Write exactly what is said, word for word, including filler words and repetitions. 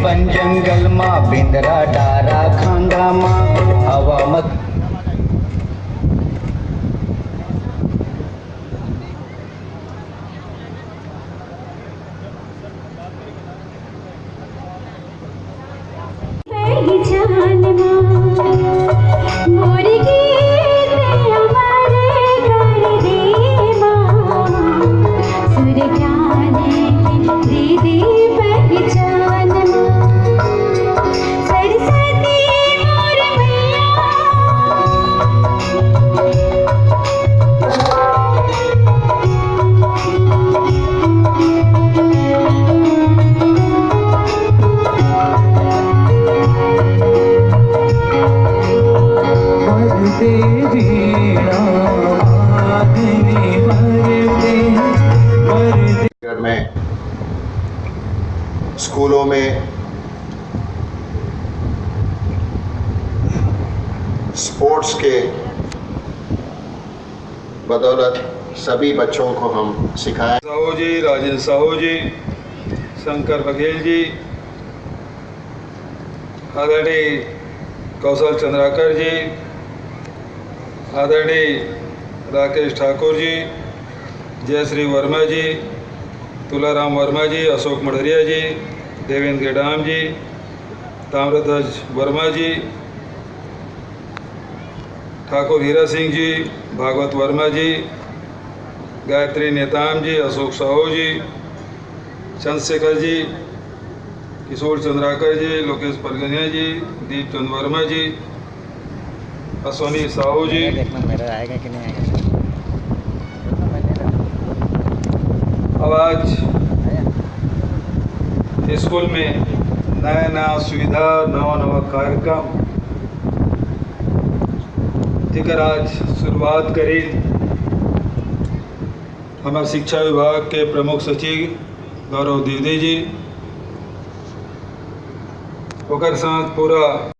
बन जंगल मा, बेंदरा डारा खांधा मा, हवा मत। पहचान मा, मोर गीत अमर कर दे माँ, सुर ज्ञान की दे दे पहचान माँ, सरस्वती मोर मैया। में, स्कूलों में स्पोर्ट्स के बदौलत सभी बच्चों को हम सिखाएं। साहू जी, राजेंद्र साहू जी, शंकर बघेल जी, आदरणीय कौशल चंद्राकर जी, आदरणीय राकेश ठाकुर जी, जयश्री वर्मा जी, तुलाराम वर्मा जी, अशोक मड़रिया जी, देवेंद्र गेडाम जी, ताम्रध्वज वर्मा जी, ठाकुर हीरा सिंह जी, भागवत वर्मा जी, गायत्री नेताम जी, अशोक साहू जी, चंद्रशेखर जी, किशोर चंद्राकर जी, लोकेश परगनिया जी, दीप चंद वर्मा जी, अश्विनी साहू जी। मेरा देखना, मेरा आएगा कि नहीं आएगा। अब आज स्कूल में नया नया सुविधा, नवा नवा कार्यक्रम जेकर आज शुरुआत करीन हमर शिक्षा विभाग के प्रमुख सचिव गौरव द्विवेदी जी, ओकर साथ पूरा